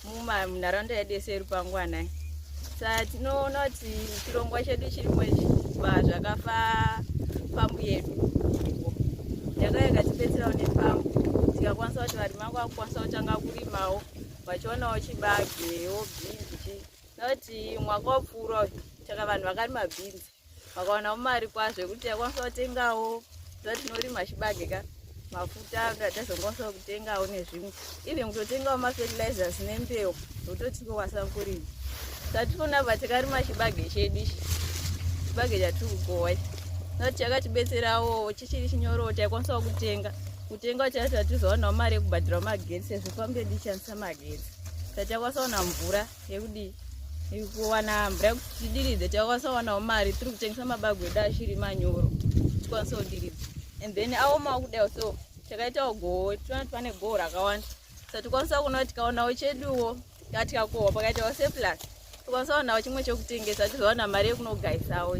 Munharaunda yedu yese yeRupangwanai. Saka tinoona kuti chirongwa chedu chirimo ichi zvakafa pambu yedu iripo yakauya ikatibetserawo nepambu, tikakwanisa kuti varimi vangu vakukwanisa kutanga kurimawo, vachionawo chibagewo, bhinzi chii, nekuti mwaka wapfuura uyu taka vanhu vakarima bhinzi vakawanawo mari kwazvo yekuti takwanisa kutengawo. Tinorima chibage ka, mafuta tazongokwanisa kutengawo nezvimwe, even kutotengawo mafertilizers nembeu zvekutoti tikokwanisa kurima. Satikuona pa takarima chibage chedu ichi, chibage chatiri kukohwa ichi, noti chakatibetserawo chichiri chinyoro, taikwanisawo kutenga chacho, tatizowanawo mari yekubhadhirawo magetsi sezvo pambu yedu ichandisa magetsi. Tachakwanisa kuwana mvura yekudii, kuwana mvura yekuti tidiridze. Takwanisa kuwanawo mari tiri kutengesa mabagwe edu achiri manyoro, tikwanisa kudiridza and then aomawo kudai. So takaitawo goho, tiona kuti pane goho rakawanda, so tikwanisa kuona kuti tikaonawo cheduwo, tikakohwa pakaitawo surplus, tikwanisa kuonawo chimwe chekutengesa, tizowana mari yekunogaisawo.